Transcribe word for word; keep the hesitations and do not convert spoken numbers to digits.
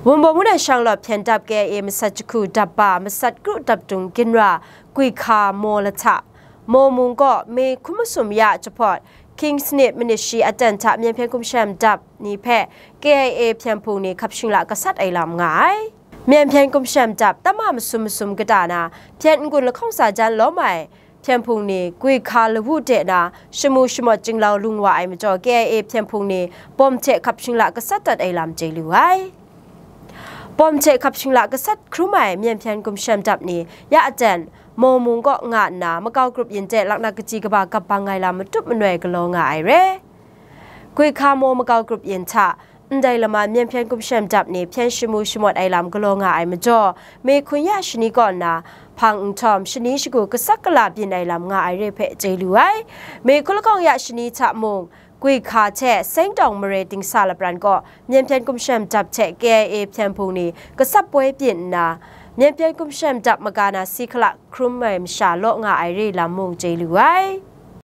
Wunpawng Mungdan Shanglawt hpyen dap K I A masat jahku dap ba masat kru dap dung ginra Gwi Hka Maw lahta, Maw Mung kaw me hkun masum ya jahpawt King's Nip manit shi aten hta Myen Hpyen Gumshem dap ni hpe K I A hpyen hpung ni hkap shingla gasat ai lam nga ai. Myen Hpyen Gumshem dap tam a masum masum kata na hpyen n-gun lahkawng sa jan lawm ai hpyen hpung ni Gwi Hka Lawu de na shamu shamawt jinglau lung wa ai majaw K I A hpyen hpung ni bawm hte hkap shingla gasat dat ai lam chye lu ai. Bawm hte hkap shingla gasat hkrum ai Myen Hpyen Gumshem dap ni ya aten Maw Mung kaw nga nna makau grup yin de laknak kaji kaba gap bang ai lam matup manoi galaw nga ai re. Gwi Hka Maw makau grup yin hta ndai laman Myen Hpyen Gumshem dap ni hpyen shamu shamawt ai lam galaw nga ai majaw, me hkun ya shani kaw nna hpang nhtawm shani shagu kasak kala byin ai lam nga ai re hpe chye lu ai. Me hkun lahkawng ya shani hta mung, Gwi Hka hte Sengtawng mare dingsa lapran kaw Myen Hpyen Gumshem dap hte K I A hpyen hpung ni gasat poi byin nna, Myen Hpyen Gumshem dap maga na si hkala hkrum ai masha law nga ai re lam mung chye lu ai.